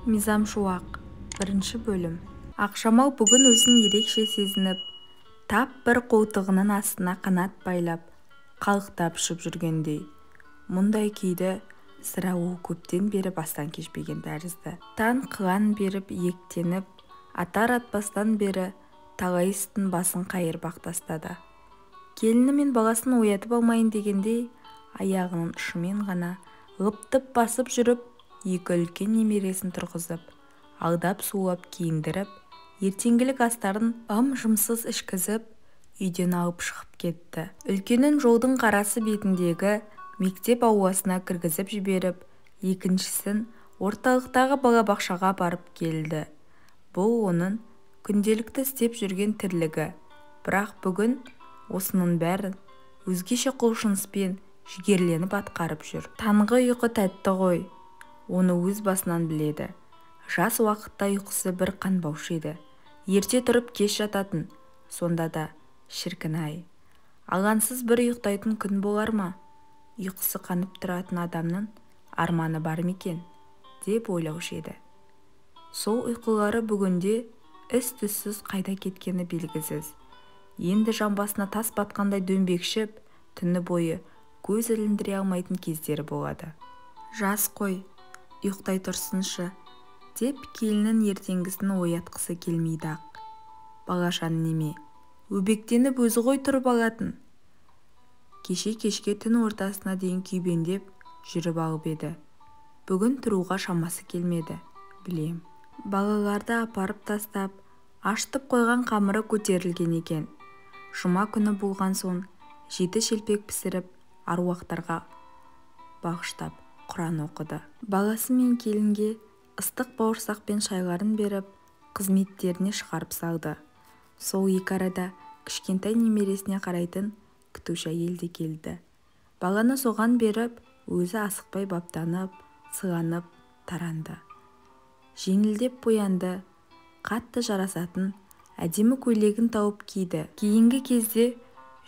Мизам шуақ. Бірінші бөлім. Ақжамал бүгін өзін ерекше сезініп, тап бір қолтығының астына қанат байлап, қалықтап ұшып жүргендей. Мұндай күйді сірә ол көптен бері бастан кешпеген тәрізді. Таң қылаң беріп иектеніп, атар-атпастан бері талай істің басын қайырып-ақ тастады. Келіні мен баласын оятып алмайын дегендей, аяғының ұшымен ғана лыптып басып жүріп, екі үлкен немересін тұрғызып, алдап-сулап киіндіріп, ертеңгілік астарын ым-жымсыз ішкізіп, үйден алып шығып кетті. Үлкенін жолдың қарасы бетіндегі мектеп ауласына кіргізіп жіберіп, екіншісін орталықтағы балабақшаға апарып келді. Бұл оның күнделікті істеп жүрген тірлігі, бірақ бүгін осының бәрін өзгеше құлшыныспен жігерленіп атқарып жүр. Таңғы ұйқы тәтті ғой, оны өз басынан біледі. Жас уақытта ұйқысы бір қанбаушы еді. Ерте тұрып кеш жататын, сонда да шіркін-ай, алаңсыз бір ұйықтайтын күн болар ма? Ұйқысы қанып тұратын адамның арманы бар ма екен, деп ойлаушы еді. Сол ұйқылары бүгінде із-түзсіз қайда кеткені белгісіз. Енді жамбасына тас батқандай дөңбекшіп, түні бойы көз іліндіре алмайтын кездері болады. Жас қой, ұйықтай тұрсыншы, деп келінін ертеңгісін оятқысы келмейді-ақ. Балашан неме, өбектеніп өзі ғой тұрып алатын. Кеше кешке түн ортасына дейін күйбеңдеп жүріп алып еді. Бүгін тұруға шамасы келмеді, білем. Балаларды апарып тастап, ашытып қойған қамыры көтерілген екен. Жұма күні болған соң 7 шелпек пісіріп, аруақтарға бағыштап құран оқыды. Баласы мен келінге ыстық бауырсақ пен шайларын беріп, қызметтеріне шығарып салды. Сол екі арада кішкентай немересіне қарайтын күтуші әйел де келді. Баланы соған беріп, өзі асықпай баптанып, сыланып, таранды. Жеңілдеп боянды, қатты жарасатын әдемі көйлегін тауып киді. Кейінгі кезде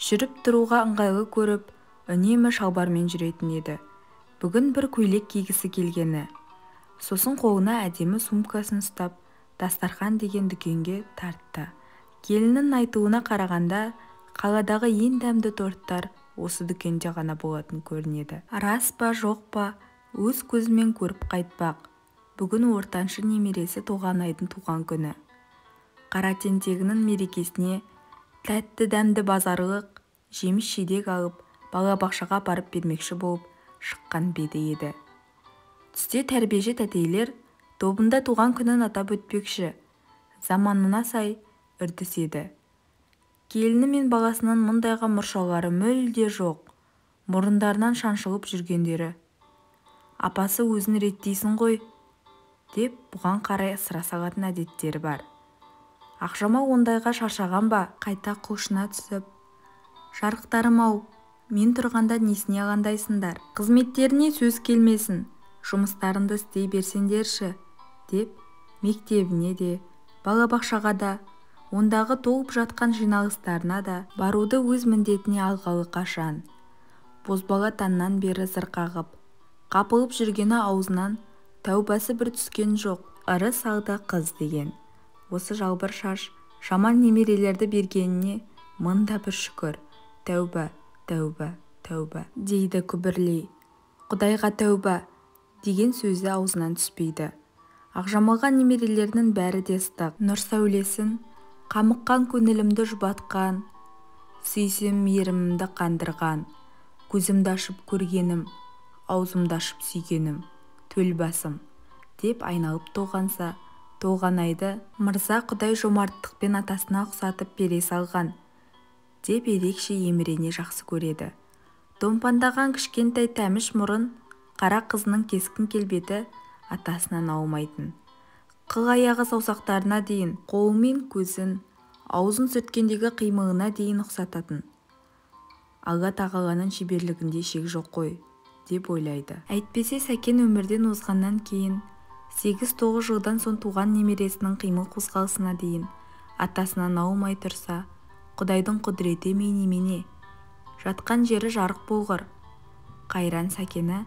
жүріп тұруға ыңғайлы көріп, үнемі шалбармен жүретін еді. Бүгін бір көйлек кигісі келгені. Сосын қолына әдемі сумкасын ұстап, дастархан деген дүкенге тартты. Келіннің айтуына қарағанда, қаладағы ең дәмді торттар осы дүкенде ғана болатын көрінеді. Рас па, жоқ па, өз көзімен көріп қайтпақ. Бүгін ортаншы немересі Толғанайдың туған күні. Қара тентегінің мерекесіне тәтті дәмді базарлық жеміс-жидек алып, балабақшаға апарып бермекші болып шыққан беті еді. Түсте тәрбиеші тәтейлер тобында туған күнін атап өтпекші, заманына сай үрдіс еді. Келіні мен баласының мұндайға мұршалары мүлде жоқ, мұрындарынан шаншылып жүргендері. Апасы өзін реттейсің ғой, деп бұған қарай ысыра салатын әдеттері бар. Ақжамал ондайға шаршаған ба, қайта құлшына түсіп, жарықтарым-ау, мен тұрғанда несіне алаңдайсыңдар? Қызметтеріне сөз келмесін, жұмыстарыңды істей берсеңдерші, деп мектебіне де, балабақшаға да, ондағы толып жатқан жиналыстарына да баруды өз міндетіне алғалы қашан. Бозбала таңнан бері зыр қағып, қапылып жүргені аузынан тәубасы бір түскен жоқ. Ырыс алды қыз деген. Осы жалбыр шаш жаман немерелерді бергеніне мың да бір шүкір. Тәуба, тәуба, тәуба, дейді күбірлей. Құдайға тәуба деген сөзі аузынан түспейді. Ақжамалға немерелерінің бәрі де ыстық. Нұр сәулесін қамыққан көңілімді жұбатқан, сүйсем мейірімімді қандырған, көзімді ашып көргенім, аузымды ашып сүйгенім, төл басым, деп айналып толғанса, Толғанайды мырза Құдай жомарттықпен атасына ұқсатып бере салған, деп ерекше емірене жақсы көреді. Томпандаған кішкентай тәміш мұрын қара қызының кескін келбеті атасынан аумайтын. Қыл аяғы саусақтарына дейін, қолымен көзін, аузын сүрткендегі қимылына дейін ұқсататын. Алла тағаланың шеберлігінде шек жоқ қой, деп ойлайды. Әйтпесе Сәкен өмірден озғаннан кейін 8-9 жылдан соң туған немересінің қимыл қозғалысына дейін атасынан аумай тұрса, Құдайдың құдіреті емей немене? Жатқан жері жарық болғыр. Қайран Сәкені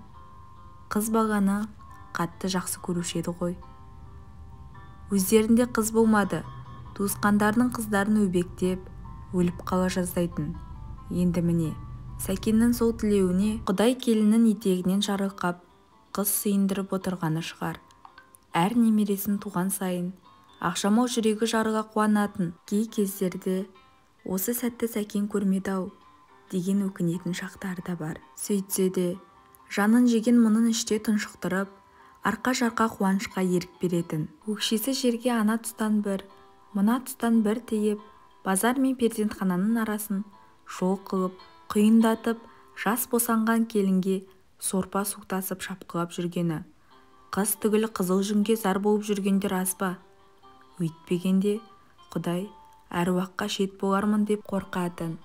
қыз баланы қатты жақсы көруші еді ғой. Өздерінде қыз болмады, туысқандарының қыздарын өбектеп, өліп қала жаздайтын. Енді міне, Сәкеннің сол тілеуіне Құдай келінін етегінен жарылқап, қыз сүйіндіріп отырғаны шығар. Әр немересін туған сайын Ақжамал жүрегі жарыла қуанатын. Кей кездерде осы сәтті Сәкен көрмеді-ау деген өкінетін шақтары да бар. Сөйтсе де, жанын жеген мұнын іште тұншықтырып, арқа-жарқа қуанышқа ерік беретін. Өкшесі жерге ана тұстан бір, мына тұстан бір тиіп, базар мен перзентхананың арасын жол қылып, құйындатып, жас босанған келінге сорпа су тасып шапқылап жүргені. Қыз түгіл қызыл жүнге зар болып жүргендер аз ба? Өйтпегенде Құдай әруаққа шет болармын деп қорқатын.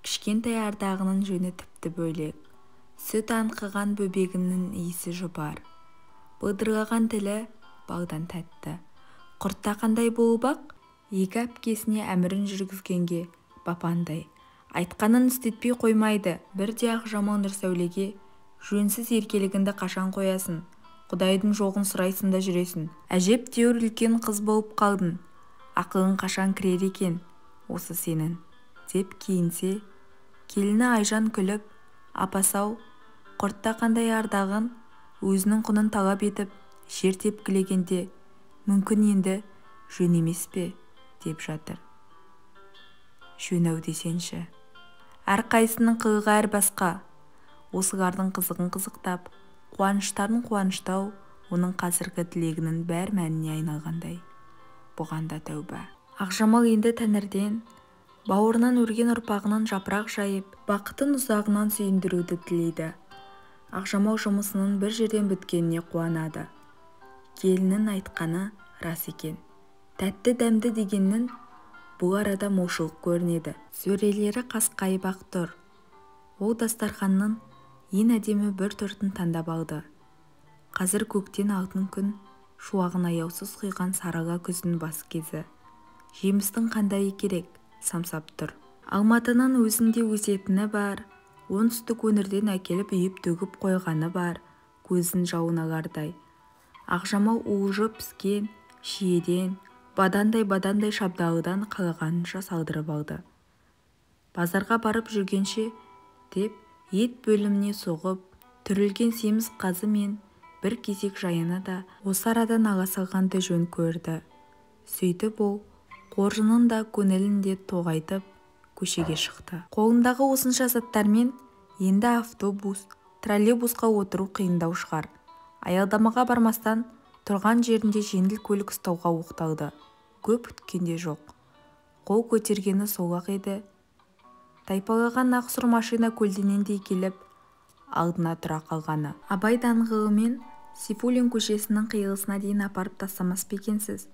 Кішкентай ардағының жөні тіпті бөлек. Сүт аңқыған бөбегінің иісі жұпар. Былдырлаған тілі балдан тәтті. Құрттақандай болып-ақ, екі әпкесіне әмірін жүргізгенге бапандай. Айтқанын істетпей қоймайды. Бірде Ақжамал Нұрсәулеге жөнсіз еркелігіңді қашан қоясың? Құдайдың жоғын сұрайсың да жүресің. Әжептәуір үлкен қыз болып қалдың. Ақылың қашан кірер екен осы сенің, деп кейінсе, келіні Айжан күліп, апасы-ау, құрттақандай ардағын өзінің құнын талап етіп, жер тепкілегенде, мүмкін енді жөн емес пе, деп жатыр. Жөн-ау десеңші. Әрқайсының қылығы әр басқа. Осылардың қызығын қызықтап, қуаныштарын қуаныштау оның қазіргі тілегінің бәр мәніне айналғандай. Бұған да тәуба. Ақжамал енді тәңірден, бауырынан өрген ұрпағының жапырақ жайып, бақытын ұзағынан сүйіндіруді тілейді. Ақжамал жұмысының бір жерден біткеніне қуанады. Келіннің айтқаны рас екен. Тәтті дәмді дегеннің бұл арада молшылық көрінеді. Сөрелері қасқайып-ақ тұр. Ол дастарханның ең әдемі бір тортын таңдап алды. Қазір көктен алтын күн шуағын аяусыз құйған сарыала күздің бас кезі. Жемістің қандайы керек, самсап тұр. Алматының өзінде өсетіні бар, оңтүстік өңірден әкеліп үйіп төгіп қойғаны бар, көзін жауын алардай. Ақжамал уылжып піскен шиеден, бадандай-бадандай шабдалыдан қалағанынша салдырып алды. Базарға барып жүргенше деп ет бөліміне соғып, түрілген семіз қазы мен бір кесек жаяны да осы арадан ала салғанды жөн көрді. Сөйтіп ол қоржынын да көңілін де тоғайтып көшеге шықты. Қолындағы осынша заттармен енді автобус, троллейбусқа отыру қиындау шығар. Аялдамаға бармастан тұрған жерінде жеңіл көлік ұстауға оқталды. Көп күткенде жоқ. Қол көтергені сол-ақ еді. Тайпалаған ақ сұр машина көлденеңдей келіп, алдына тұра қалғаны. Абай даңғылымен Сейфуллин көшесінің қиылысына дейін апарып тастамас па екенсіз,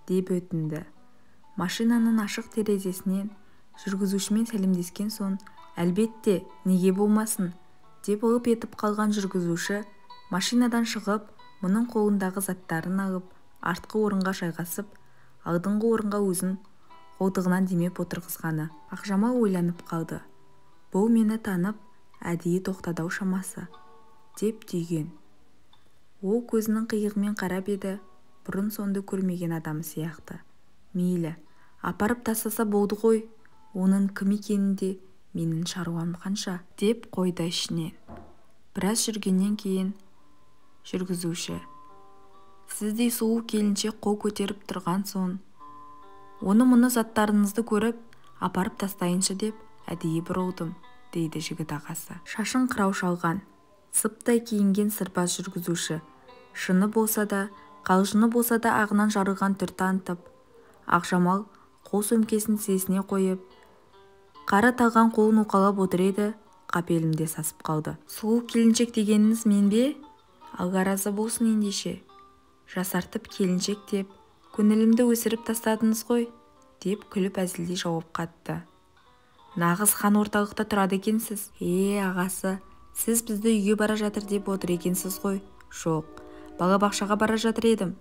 деп өтінді. Машинаның ашық терезесінен жүргізушімен сәлемдескен соң, әлбетте, неге болмасын, деп ылып етіп қалған жүргізуші машинадан шығып, мұның қолындағы заттарын алып, артқы орынға жайғасып, алдыңғы орынға өзін қолтығынан демеп отырғызғаны. Ақжамал ойланып қалды. Бұл мені танып, әдейі тоқтады-ау шамасы, деп түйген. Ол көзінің қиығымен қарап еді, бұрын сонды көрмеген адамы сияқты. Мейлі, апарып тастаса болды ғой, оның кім екенінде менің шаруам қанша, деп қойды ішінен. Біраз жүргеннен кейін жүргізуші, сіздей сұлу келіншек қол көтеріп тұрған соң, оны-мұны заттарыңызды көріп, апарып тастайыншы деп әдейі бұрылдым, дейді жігіт ағасы. Шашын қырау шалған, сыптай киінген сырбаз жүргізуші, шыны болса да, қалжыны болса да ағынан жарылған түр танытып, Ақжамал қол сөмкесін тізесіне қойып, қары талған қолын уқалап отыр еді, қапелімде сасып қалды. Сұлу келіншек дегеніңіз мен бе? Алла разы болсын ендеше. Жасартып келіншек деп, көңілімді өсіріп тастадыңыз ғой, деп күліп әзілдей жауап қатты. Нағыз хан орталықта тұрады екенсіз. Ағасы, сіз бізді үйге бара жатыр деп отыр екенсіз ғой. Жоқ, балабақшаға бара жатыр едім.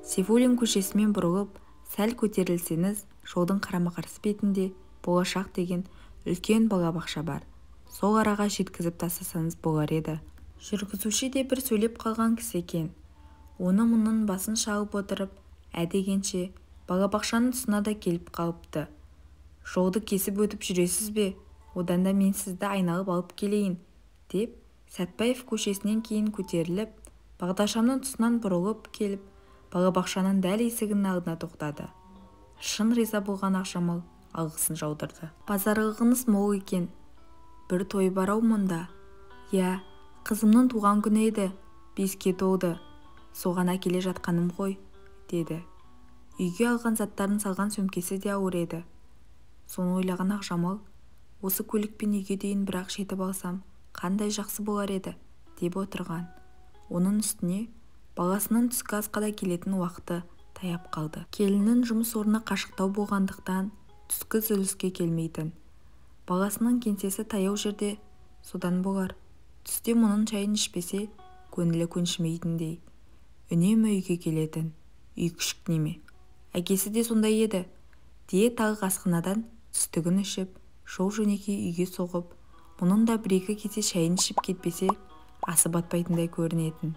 Сейфуллин көшесімен бұрылып, сәл көтерілсеңіз, жолдың қарама-қарсы бетінде Болашақ деген үлкен балабақша бар. Сол араға жеткізіп тастасаңыз болар еді. Жүргізуші де бір сөйлеп қалған кісі екен. Оны мұның басын шалып отырып, Ә дегенше балабақшаның тұсына да келіп қалыпты. Жолды кесіп өтіп жүресіз бе? Одан да мен сізді айналып алып келейін, деп Сәтбаев көшесінен кейін көтеріліп, бағдаршамның тұсынан бұрылып келіп, балабақшаның дәл есігінің алдына тоқтады. Шын риза болған Ақжамал алғысын жаудырды. Базарлығыңыз мол екен. Бір той бар-ау мұнда. Иә, қызымның туған күні еді, 5-ке толды. Соған әкеле жатқаным ғой, деді. Үйге алған заттарын салған сөмкесі де ауыр еді. Соны ойлаған Ақжамал, осы көлікпен үйге дейін бірақ жетіп алсам, қандай жақсы болар еді, деп отырған. Оның үстіне баласының түскі асқа да келетін уақыты таяп қалды. Келіннің жұмыс орны қашықтау болғандықтан түскі үзіліске келмейтін. Баласының кеңсесі таяу жерде, содан болар. Түсте мұның шайын ішпесе, көңілі көншімейтіндей. Үнемі үйге келетін. Үй күшік неме. Әкесі де сондай еді. Диеталық асханадан түстігін ішіп, жол жөнекей үйге соғып, мұның да бір-екі кесе шайын ішіп кетпесе, асы батпайтындай көрінетін.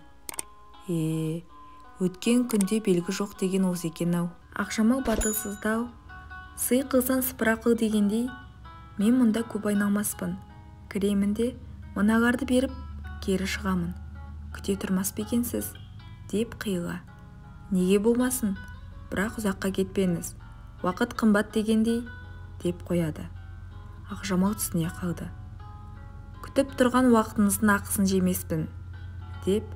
Өткен күнде белгі жоқ деген осы екен-ау. Ақжамал батылсыздау, сый қылсаң сыпыра қыл дегендей, мен мұнда көп айналмаспын. Кіремін де, мыналарды беріп, кері шығамын. Күте тұрмас па екенсіз, деп қиыла. Неге болмасын, бірақ ұзаққа кетпеңіз. Уақыт қымбат дегендей, деп қояды. Ақжамал түсіне қалды. Күтіп тұрған уақытыңыздың ақысын жемеспін, деп,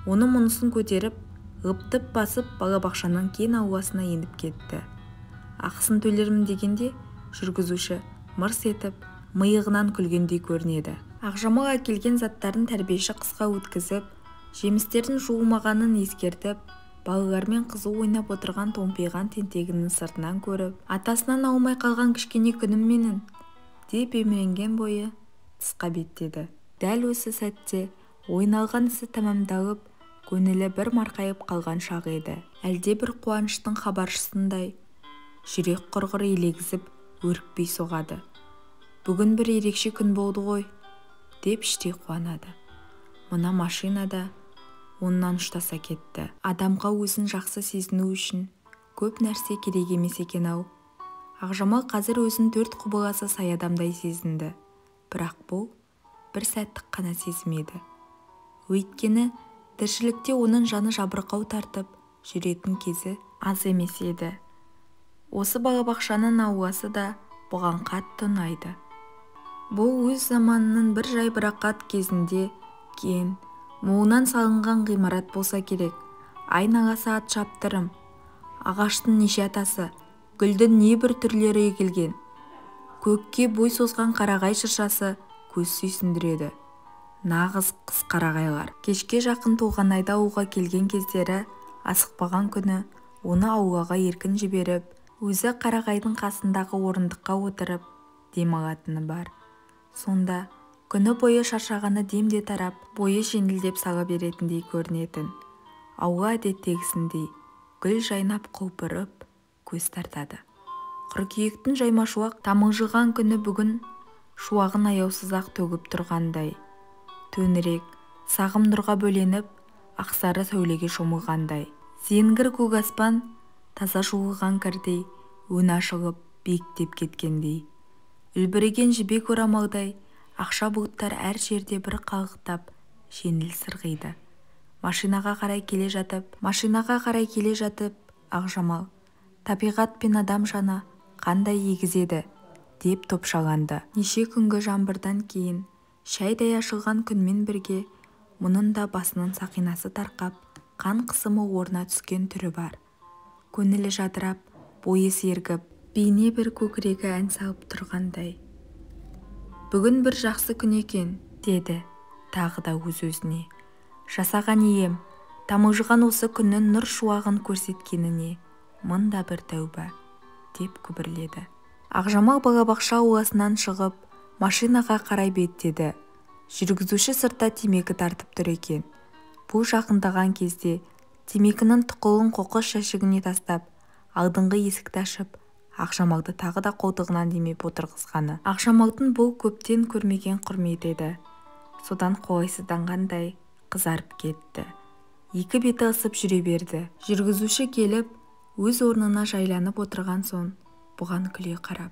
оны мұнысын көтеріп, ғыптып басып балабақшаның кең ауласына еніп кетті. Ақысын төлермін дегенде, жүргізуші мырс етіп, миығынан күлгендей көрінеді. Ақжамал әкелген заттарын тәрбиеші қысқа өткізіп, жемістердің жуылмағанын ескертіп, балалармен қызу ойнап отырған томпиған тентегінің сыртынан көріп, атасынан аумай қалған кішкене күнім менің, деп еміренген бойы тысқа беттеді. Дәл осы сәтте ойналған ісі тәмамдалып, көңілі бір марқайып қалған шақ еді. Әлде бір қуаныштың хабаршысындай, жүрек құрғыр елегізіп, өрікпей соғады. Бүгін бір ерекше күн болды ғой, деп іштей қуанады. Мына машинада оннан ұштаса кетті. Адамға өзін жақсы сезіну үшін көп нәрсе керек емес екен-ау. Ақжамал қазір өзін төрт құбыласы сай адамдай сезінді. Бірақ бұл бір сәттік қана сезім еді. Өйткені тіршілікте оның жаны жабырқау тартып жүретін кезі аз емес еді. Осы балабақшаның ауласы да бұған қатты ұнайды. Бұл өз заманының бір жайбарақат кезінде кең, молынан салынған ғимарат болса керек. Айналасы ат шаптырым, ағаштың неше атасы, гүлдің небір түрлері егілген. Көкке бой созған қарағай шыршасы көз сүйсіндіреді. Нағыз қыз қарағайлар. Кешке жақын Толғанайды ауылға келген кездері асықпаған күні оны аулаға еркін жіберіп, өзі қарағайдың қасындағы орындыққа отырып дем алатыны бар. Сонда күні бойы шаршағаны демде тарап, бойы жеңілдеп сала беретіндей көрінетін. Аула әдеттегісіндей гүл жайнап құлпырып көз тартады. Қыркүйектің жаймашуақ тамылжыған күні бүгін шуағын аяусыз-ақ төгіп тұрғандай. Төңірек сағым нұрға бөленіп, ақсары сәулеге шомылғандай. Зеңгір көк аспан таза жуылған кірдей, өңі ашылып биіктеп кеткендей. Үлбіреген жібек орамалдай ақша бұлттар әр жерде бір қалықтап жеңіл сырғиды. Машинаға қарай келе жатып, Ақжамал, табиғат пен адам жаны қандай егіз еді, деп топшаланды. Неше күнгі жаңбырдан кейін шайдай ашылған күнмен бірге мұның да басының сақинасы тарқап, қан қысымы орнына түскен түрі бар. Көңілі жадырап, бойы сергіп, бейне бір көкірегі ән салып тұрғандай. Бүгін бір жақсы күн екен, деді тағы да өз-өзіне. Жасаған ием, тамылжыған осы күннің нұр шуағын көрсеткеніне мың да бір тәуба, деп күбірледі. Ақжамал балабақша ауласынан шығып, машинаға қарай беттеді. Жүргізуші сыртта темекі тартып тұр екен. Бұл жақындаған кезде темекінің тұқылын қоқыс жәшігіне тастап, алдыңғы есікті ашып, Ақжамалды тағы да қолтығынан демеп отырғызғаны. Ақжамалдың бұл көптен көрмеген құрметі еді. Содан қолайсызданғандай қызарып кетті. Екі беті ысып жүре берді. Жүргізуші келіп, Өз орнына жайланып отырған соң бұған күле қарап,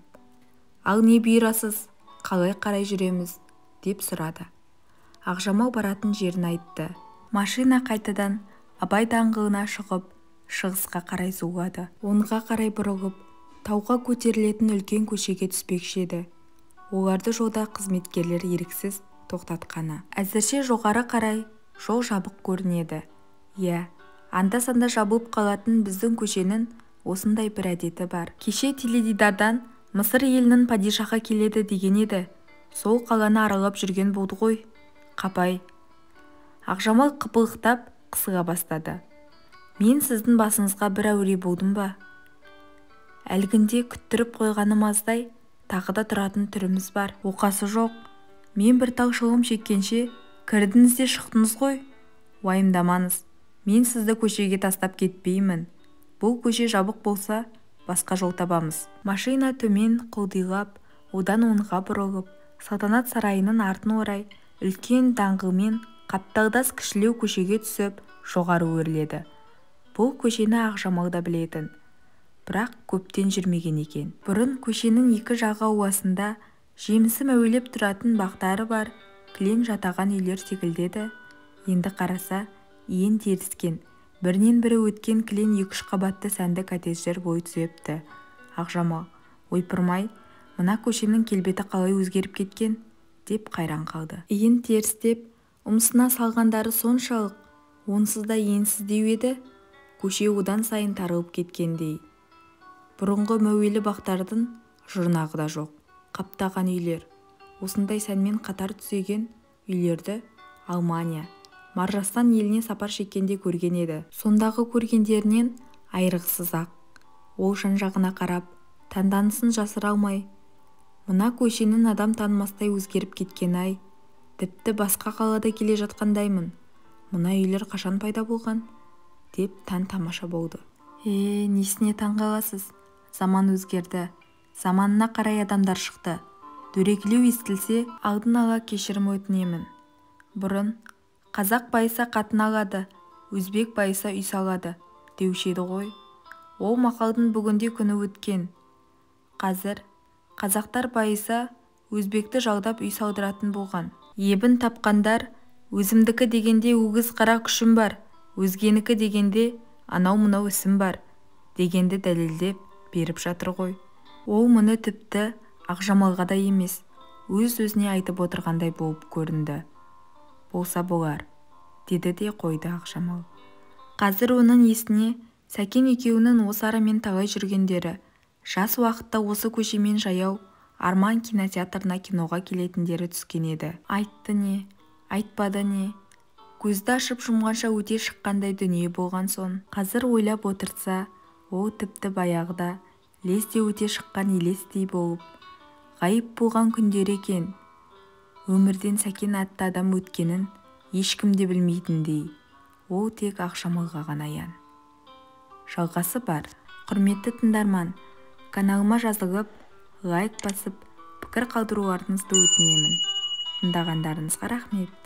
«Ал не бұйырасыз, қалай қарай жүреміз?» деп сұрады. Ақжамал баратын жерін айтты. Машина қайтадан Абай даңғылына шығып, шығысқа қарай зулады. Оңға қарай бұрылып, тауға көтерілетін үлкен көшеге түспекші еді. Оларды жолда қызметкерлер еріксіз тоқтатқаны. Әзірше жоғары қарай жол жабық көрінеді. Иә, анда-санда жабылып қалатын біздің көшенің осындай бір әдеті бар. Кеше теледидардан Мысыр елінің падишахы келеді деген еді. Сол қаланы аралап жүрген болды ғой. Қапай. Ақжамал қыпылықтап қысыла бастады. Мен сіздің басыңызға бір әуре болдым ба? Әлгінде күттіріп қойғаным аздай, тағы да тұратын түріміз бар. Оқасы жоқ. Мен бір тал шылым шеккенше кірдіңіз де шықтыңыз ғой. Уайымдамаңыз. Мен сізді көшеге тастап кетпеймін. Бұл көше жабық болса, басқа жол табамыз. Машина төмен құлдилап, одан оңға бұрылып, Салтанат сарайының артын орай үлкен даңғылмен қапталдас кішілеу көшеге түсіп, жоғары өрледі. Бұл көшені Ақжамал да білетін, бірақ көптен жүрмеген екен. Бұрын көшенің екі жағы ауласында жемісі мәуелеп тұратын бақтары бар кілең жатаған үйлер секілді еді. Енді қараса, иен теріскен, бірінен бірі өткен кілең 2-3 қабатты сәнді коттедждер бой түзепті. Ақжамал, ойпырмай, мына көшенің келбеті қалай өзгеріп кеткен, деп қайран қалды. Иін терістеп, ұмсына салғандары соншалық, онсыз да енсіздеу еді, көше одан сайын тарылып кеткендей. Бұрынғы мәуелі бақтардың жұрнағы да жоқ, қаптаған үйлер. Осындай сәнмен қатар түзеген үйлерді Алмания, Маржастан еліне сапар шеккенде көрген еді. Сондағы көргендерінен айырғысыз-ақ. Ол жан-жағына қарап, таңданысын жасыра алмай, мына көшенің адам танымастай өзгеріп кеткен-ай, тіпті басқа қалада келе жатқандаймын. Мына үйлер қашан пайда болған? Деп таң тамаша болды. Несіне таң қаласыз? Заман өзгерді. Заманына қарай адамдар шықты. Дөрекілеу естілсе, алдын ала кешірім өтінемін. Бұрын қазақ байыса қатын алады, өзбек байыса үй салады деуші еді ғой. Ол мақалдың бүгінде күні өткен. Қазір қазақтар байыса өзбекті жалдап үй салдыратын болған. Ебін тапқандар өзімдікі дегенде өгіз қара күшім бар, өзгенікі дегенде анау-мынау ісім бар дегенді дәлелдеп беріп жатыр ғой. Ол мұны тіпті Ақжамалға да емес, өз-өзіне айтып отырғандай болып көрінді. Болса болар, деді де қойды Ақжамал. Қазір оның есіне Сәкен екеуінің осы арамен талай жүргендері, жас уақытта осы көшемен жаяу Арман кинотеатрына киноға келетіндері түскен еді. Айтты не, айтпады не, көзді ашып жұмғанша өте шыққандай дүние болған соң, қазір ойлап отырса, ол тіпті баяғыда лезде өте шыққан елестей болып, ғайып болған күндері екен. Өмірден Сәкен атты адам өткенін ешкім де білмейтіндей, ол тек Ақжамалға ғана аян. Жалғасы бар. Құрметті тыңдарман, каналыма жазылып, лайк басып, пікір қалдыруларыңызды өтінемін. Тыңдағандарыңызға рахмет.